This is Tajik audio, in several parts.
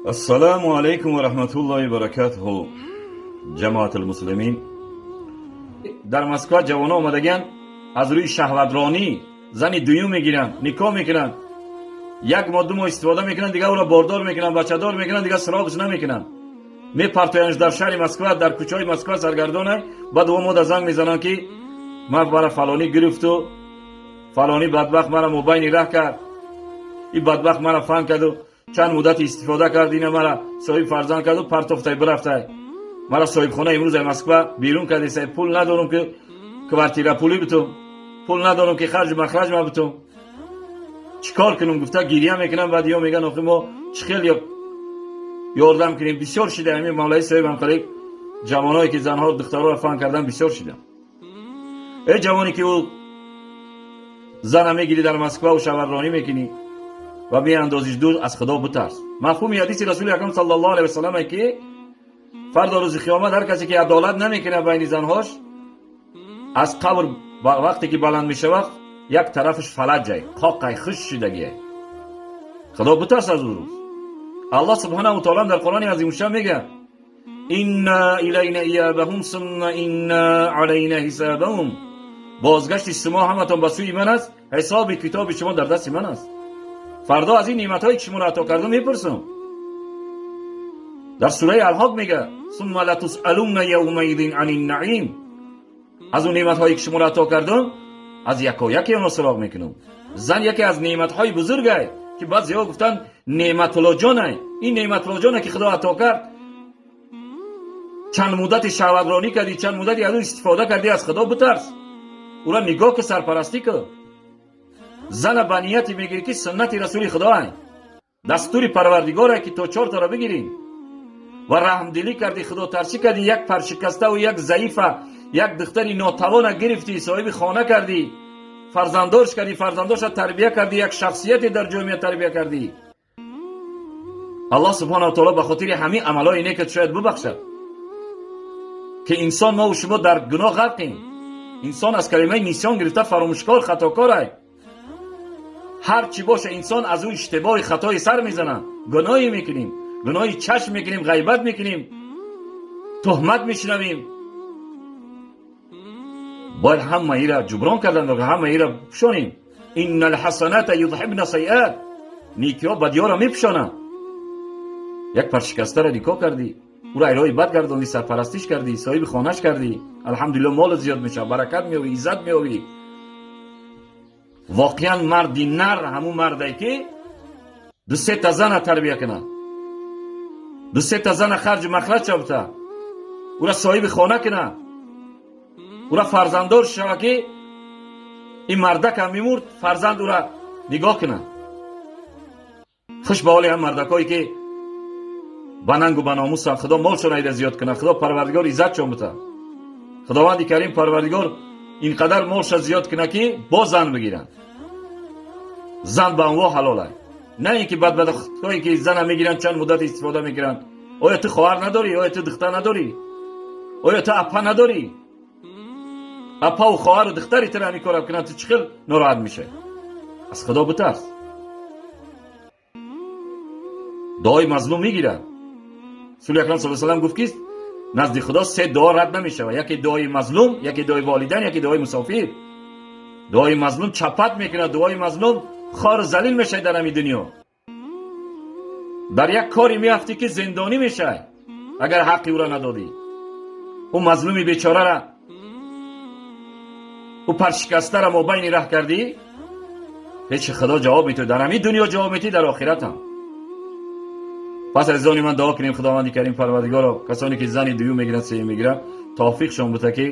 Ассалому алайкум ва раҳматуллоҳи ва баракатуҳу, ҷамоатул муслимин. Дар Москва ҷавонҳо омадагианд, аз рӯи шаҳватронӣ зани дуюм мегиранд, никоҳ мекунанд, як моҳ, 2 моҳ истифода мекунанд, дигар ӯро бордор мекунанд, бачадор мекунанд, дигар суроғаш намекунанд, мепартояндш дар шаҳри Москва, дар кӯчаҳои Москва саргардона. Баъд о мода занг мезананд, ки ман мара фалонӣ гирифту фалонӣ бадбахт мара мобайни раҳ кард, ин бадбахт мара фан карду чанд муддати истифода кард, ина мара соҳиб фарзанд карду партофтай, бирафтай. Мара соҳибхона имрӯз ай Москва берун кардесай, пул надорам, ки квартира пулӣ битум, пул надорам, ки харҷу махраҷ ма битум, чӣ кор кунам, гуфта гирья мекунам. Баъд ё меган: охи, мо чӣ хел ёрдам кунем? Бисёр шида ҳамин, мавлаи соҳиб, ҳамқалик ҷавоное ки занҳо, духтарҳоро фан кардан бисёр шида. Э ҷавоне, ки ӯ зана мегирӣ дар Москваву шавҳарронӣ мекунӣ ва меандозиш дур, аз Худо битарс. Мафҳуми ҳадиси Расули акрам саллаллоҳу алайҳи васаллам, ки фардо рӯзи қиёмат ҳар касе ки адолат намекунад байни занҳош, аз қабр вақте ки баланд мешавад, як тарафаш фалаҷай, қоқай, хушк шидагиай. Худо битарс аз ӯ рӯз. Аллоҳ субҳанаху таола дар Қуръони азимушшан мегӯяд: инна илайна иябаҳум сумма инна алайна ҳисабаҳум. Бозгашти шумо ҳаматон ба сӯи ман аст, ҳисоби китоби шумо дар дасти ман аст. Фардо аз ин неъматҳое ки шуморо ато кардам, мепурсам. Дар сураи Алҳоқ мега: сумма латусалунна явмаидин ани наим. Аз он неъматҳое ки шуморо ато кардам, аз якояке онро суроғ мекунам. Зан яке аз неъматҳои бузургай, ки баъзеҳо гуфтанд неъматуллоҷонай. Ин неъматуллоҷоне ки Худо ато кард, чанд муддати шаҳватронӣ кардӣ, чанд муддати аз ӯ истифода кардӣ. Аз Худо битарс, ӯра нигоҳ ки, сарпарастӣ кун. Зана ба нияте мегирӣ, ки суннати Расули Худоай, дастури Парвардигоре, ки то чортаро бигирӣ ва раҳмдилӣ кардӣ, худотарсӣ кардӣ, як паршикаставу як заифа, як духтари нотавона гирифтӣ, соҳиби хона кардӣ, фарзанддорш кардӣ, фарзанддорша тарбия кардӣ, як шахсияте дар ҷомеа тарбия кардӣ. Аллоҳ субҳонаву таоло ба хотири ҳамин амалҳои некат шояд бубахшад, ки инсон мову шумо дар гуноҳ ғарқем. Инсон аз калимаи нисён гирифта, фаромӯшкор, хатокорай. Ҳар чӣ боша, инсон аз ӯ иштибоҳи, хатои сар мезанад, гуноҳе мекунем, гуноҳи чашм мекунем, ғайбат мекунем, туҳмат мешунавем. Бояд ҳамаира ҷуброн кардан, ҳамаира пӯшонем. Инна алҳасаната юдҳибна сайиат. Некиҳо бадиҳоро мепӯшонанд. Як паршикастаро никоҳ кардӣ, ӯро айрои бад гардондӣ, сарпарастиш кардӣ, соҳиби хонаш кардӣ, алҳамдулилло, молат зиёд мешавад, баракат меёвӣ, иззат меёвӣ. Воқеан, марди нар ҳамун марде, ки ду сета зана тарбия кунад, ду сета зана харҷу махраҷ шавта, ӯра соҳиби хона кунад, ӯра фарзанддор шава, ки ин мардакам мемурд, фарзанд ӯра нигоҳ кунад. Хуш ба ҳоли ҳам мардакҳое, ки ба нангу ба номусанд. Худо молшон айда зиёд кунад, Худо Парвардигор иззатшон бита, Худованди Карим Парвардигор ин қадар молша зиёд кунад, ки боз зан бигиранд. Зан ба анво ҳалолай, на ин ки бадбахтҳое, ки зана мегиранд, чанд муддат истифода мекунанд. Оё ту хоҳар надорӣ? Оё ту духтар надорӣ? Оё ту апа надорӣ? Апаву хоҳару духтари туро ҳамин кора кунанд, ту чӣ хел нороҳат мешавӣ? Аз Худо битарс. Дуои мазлум мегирад. Расули акрам саллаллоҳу алайҳи васаллам гуфт, ки назди Худо се дуо рад намешавад: яке дуои мазлум, яке дуои волидайн, яке дуои мусофир. Дуои мазлум чапат мекунад. Дуои мазлум хору залил мешавад дар ҳамин дунё, дар як коре меафтӣ, ки зиндонӣ мешавӣ, агар ҳаққи ӯро надодӣ. Ӯ мазлуми бечорара, ӯ паршикастара мобайни раҳ кардӣ, ҳечи Худо ҷавоб метои, дар ҳамин дунё ҷавоб метӣ, дар охиратам. Пас, азизони ман, дуо кунем: Худованди Карим Парвардигоро, касоне ки зани дуюм мегиранд, сеюм мегиранд, тавфиқшон бута, ки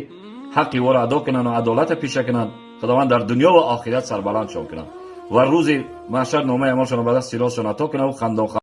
ҳаққи ӯро адо кунанд ва адолата пеша кунанд. Худованд дар дунё ва охират сарбаландшон кунанд ва рӯзи маҳшар номаи амалшонро ба дасти ростшон ато кунад ва хандон.